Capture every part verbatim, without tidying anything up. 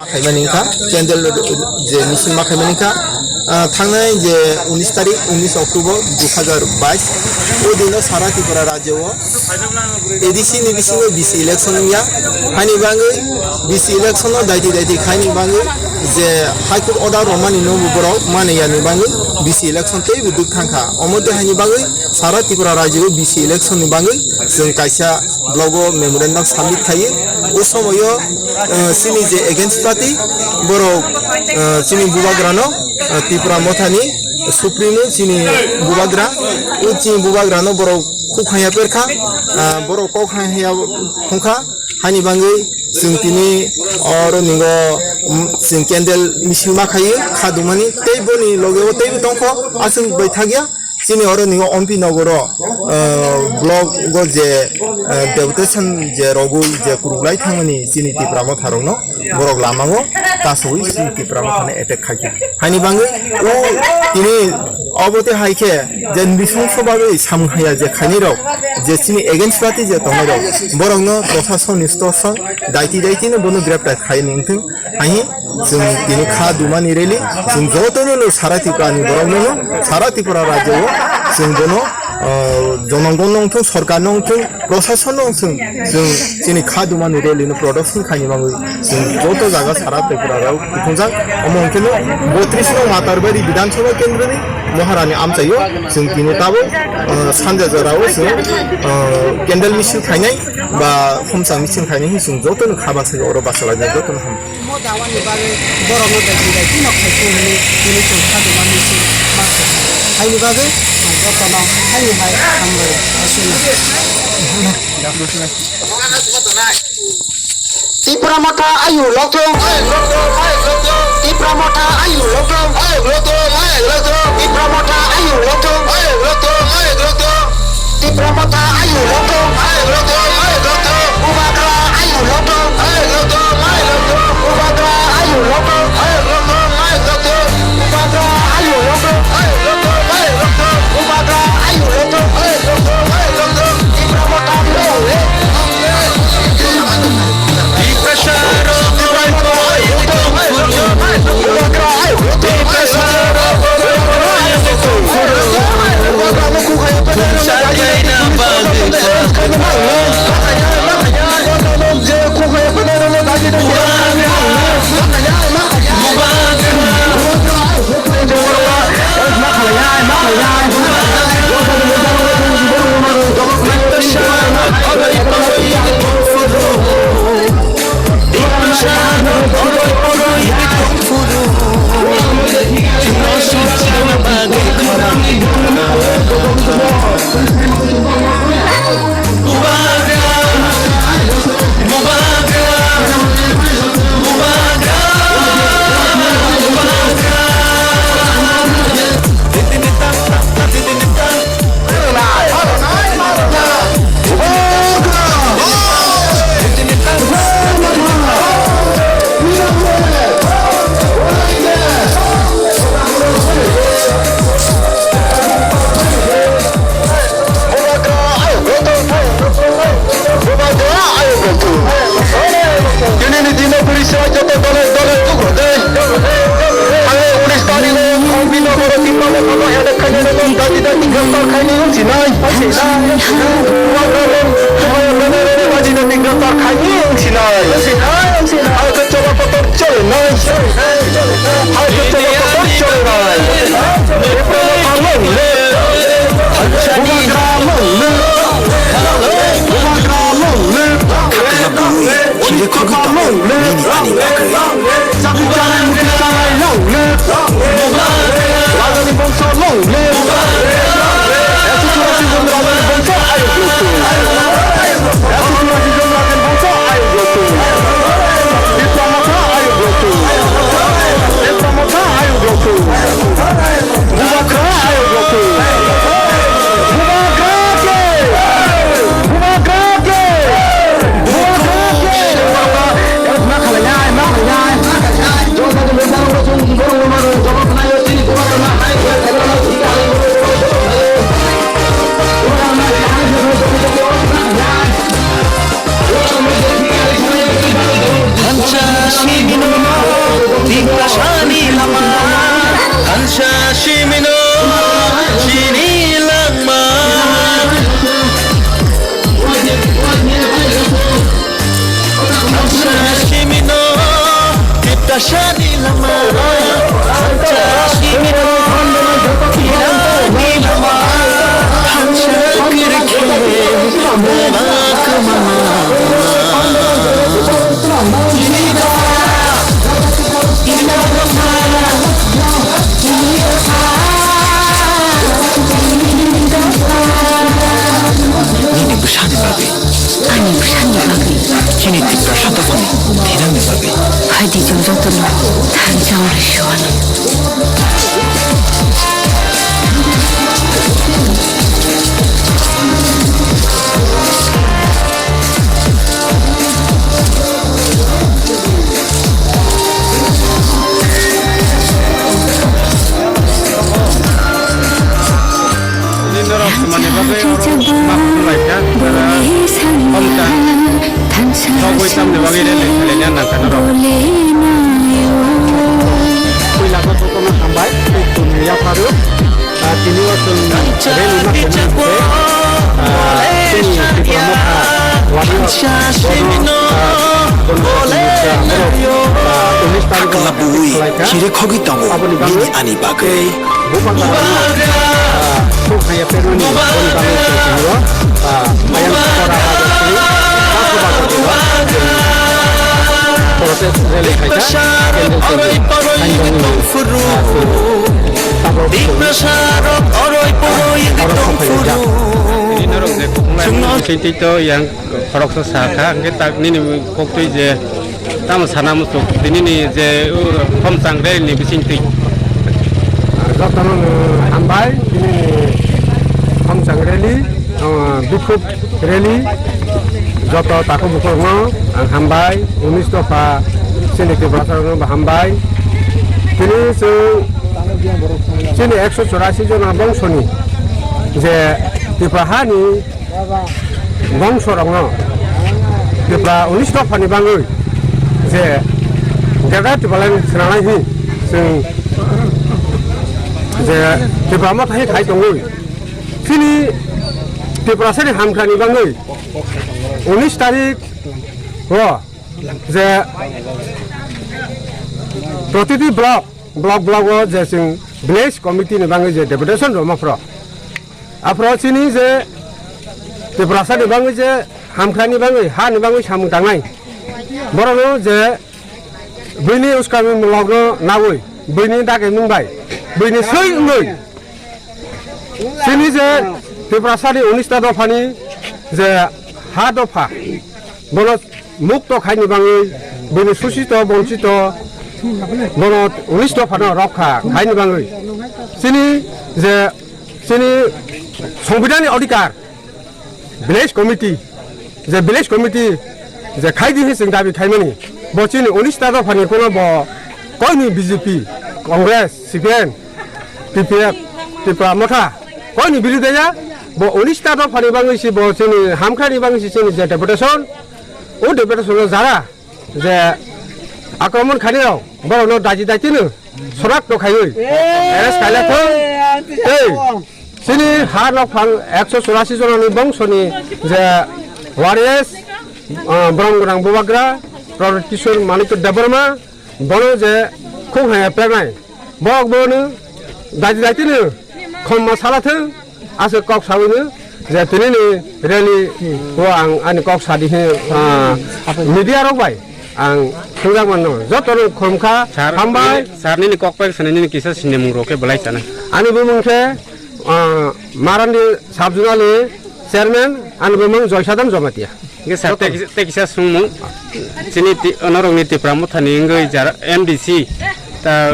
Khaimani wngkha, candle je misil ma khaimani wngkha, ah, thangnai je unis tarik, unis October dui hazar bais, o dino sara Tripura rajyo o A D C ni bisingo V C election wngya, haini bagwi V C election no daiti daiti khaini bagwi je High Court order romani no borok mani yani bagwi V C election tei bo duk thangkha. Omo tei haini bagwi sara Tripura rajyo o V C election ni bagwi chwng kaisa blogo memorandum submit khaio. O somoyo, eh, chini je against party, borok, eh, chini bubagrano, eh, Tipra Mothani Supremo chini bubagra, o chini bubagrano borok khuk haya perkha, eh, borok kok haya haya phungkha, hani bagwi chwng tini oro ningo, mm, chwng candle misil ma khaio, kha dumani, tei boni loge o teibo tongkho, aswk bai thakya. Chini oro ningo Ompi nogoro, ah, block o je, ah, deputation je rogwi je kuruklai thangmani chini Tipra Motha rokno borok lama o kasui chini Tipra Motha no attack khaikha. Haini bagwi o tini obo tei hai khe je nrwsongso bagwi samung haya je khainai rok je chini against party je tongnai rok borokno proshasoni stor song daiti daiti no bono greptar khai ningthung. Hai chwng tini kha dumani rally, chwng jotono no sara Tripura ni borok no, sara Tripura rajyo o chwng bono, ah, jonogon no wngthung, sorkar no wngthung, proshashan no wngthung, chwng chini kha dumani rally no production khaini bagwi chwng joto jaga sara Tripura rok kuthungjak. Omo hwnkhe no botris no Matarbari Bidhan Sabha Kendro ni Maharani amchaio chwng tini tabuk, ah, sanja jora o chwng, ah, candle misil khainai ba homchang misil khainai hwnwi chwng joto no kha baksa oro bachalaijak joto no ham. Omo dawani bagwi borokno daiti daiti no khaikhe hwnwi tini chwng kha dumani se ma kha. Haini bagwi ang jotono haini hai hambai aswkno. Tipra Motha ayuk lokthung. Tipra Motha ayuk lokthung. Tipra Motha ayuk lokthung. Tipra Motha ayuk lokthung. Bubagra ayuk lokthung. Bubagra ayuk lokthung. Bubagra ayuk lokthung. Bubagra ayuk lokthung. Bubagra ayuk lokthung. Tipra Motha long live. Tini ni dino puri se joto dole dole tugrode. Ang unis tarikh o Khumpi nogoro Tipra Motha no attack khainai rokno dati dati greptar khainai wngsinai. Bubagra rok Tipra Motha no dati dati greptar khainai wngsinai. Ang khe choba kotor cholenai. Ang khe choba kotor cholenai. Tipra Motha long live. Bubagra long live. Bubagra long live. Khakla bwrwi, chini khoroktham, nini ani bagwi. Chakri chanai, mukti chanai, long live. Rajani bongso, long live. Ekso churasi jon Rajani bongso, ayuk lokthung. Ekso churasi jon Rajani bongso, ayuk lokthung. Tipra Motha, ayuk lokthung. Tipra Motha, ayuk lokthung. Bubagra ayuk lokthung. Bubagra ke! Bubagra ke! Bubagra ke! Ma khalai nai, ma khalai nai. Simino chini langma. Thansa simino titasani langma. Thansa simino tirani langma. Thansa kirikhe mama kumama. Nini bwsani bagwi. Ani bwsani bagwi. Chini Tiprasa dophani thinangni bagwi. Phaidi chwng jotono thansa oro suwano. Nini norok swmani bagwi oro ma khulai kha, jara homcha nogwi tamni bagwi rally khailaina nangkha norok. Puila khe jotono hambai, tei chwng yapharwi, ah, tini o chwng rally ma khaimani hinkhe, ah, chini Tipra Motha wadi o bono, ah, bono chini Tipra Motha, ah, unis tarikh o Akla buwi khlaikha. Chire khogwi tongo. Aboni bagwi nini ani bagwi. Bubagra, ah, khuk haya permani boni bagwi chwng tini o, ah, ayang kora bajar tini, Baso bajar tini o, protest rally khaikha, candle tini, kainjani, ah, tabok tini, ah, oro sok khaijak. Tini norok je khulai tei to yang khoroksa sa kha, hwnkhe tak nini kok twi je Tamo sana muchuk, tinini je, uh, homchang rally ni bisingtwi. Jotono no hambai, tinini homchang rally, uh, bikhuk rally, joto takhuk bukhukno ang hambai, unis dopha chini Tiprasarokno bo hambai. Tini chwng chini ekso chorasi jona bongsoni je Tipra hani bongsorokno Tipra unis dophani bagwi je Greater Tipraland swnamnai hwnwi chwng je Tipra Motha hai khai tongwi chini Tiprasani hamkrani bagwi unis tarik o je protiti block, block, block o je chwng village committee ni bagwi je deputation rwma phro. Aphro chini je Tiprasa ni bagwi je hamkrai ni bagwi, ha ni bagwi samung tangnai. Borokno je buini uskami mulokno nawi, buini dagi mung bai, buini swi wngwi. Chini je Tiprasa ni unis ta dopha ni je ha dopha, bono mukto khaini bagwi, buini susito, bonchito, bono unis dopha no rokha khaini bagwi. Chini je Chini Songbidanni odhikar, village committee, je village committee je khai di hwnwi chwng dabi khaimani, bo chini unis ta dophani kuno bo koini B J P, Congress, C P M, T P F, Tipra Motha, koini birodhe ya, bo unis ta dophani bagwi si bo chini hamkrai ni bagwi si chini je deputation, o deputation o jara je akromon khainai rok, borokno daji daitino sorak to khaiwi arrest khailai thung. Tei chini ha nok phang ekso churasi jonani bongsoni je warriors, ah, borom gwnang bubagra Pradyut Kishore Manikya Debbarma, bono je khung haya pernai, borok bono daji daitino khomma salathung. Aswk kok sawino je tinini rally o ang ani kok sadi hwnwi, ah, media rok bai ang thwngjak mano. Jotono khulumkha, sir, hambai. Sir, nini kok bai swnwi nini kisa sinimung rok khe belai sana. Ani bumung khe, ah, Marandi Sub Zonal ni chairman, ani bumung Joysadhan Jamatia. Hingke sir, tei kisa, tei kisa songmung. Chini ti-, onorokni Tipra Mothani wngwi jara M D C ta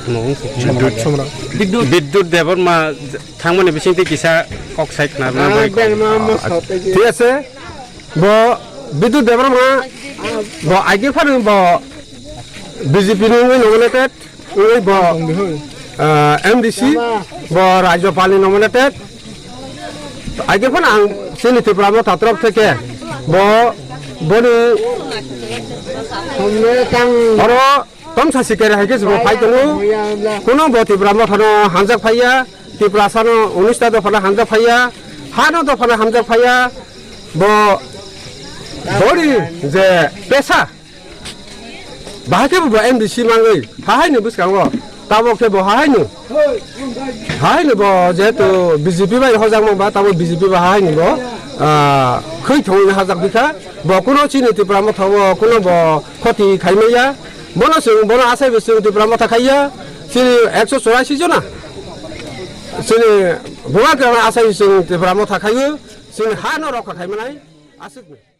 Bidyut Somra. Bidyut Debbarma thangmani bisingtwi kisa kok sai khna. Ah, bai. Thik ase, bo Bidyut Debbarma, bo aige phano bo B J P ni wngwi nominated. Oi bo, ah, M D C, bo Rajyapal ni nominated. Aige phano ang chini Tipra Motha torop theke bo, boni oro Amsa sikere hai khe se bo phai tongo. Kuno bo Tipra Motha no hamjak phaiya, Tiprasa no unis ta dopha no hamjak phaiya, ha no dopha no hamjak phaiya. Bo bori je pesa. Bahai khe bo M D C mangwi, hahai ni bwskango. Tabo khe bo hahai no. Hahai no bo jehetu B J P bai hojak mangba, tabo B J P bai hahai ni bo, ah, khwi thongwi hajak bikha. Bo kuno chini Tipra Motha o kuno bo khoti khaimaya. Bono chwng, bono asai bo chwng Tipra Motha khaiya. Chini ekso chorasi jona. Chini bubagra asai bo chwng Tipra Motha khaio. Chini ha no rokha khaimanai. Aswk ni.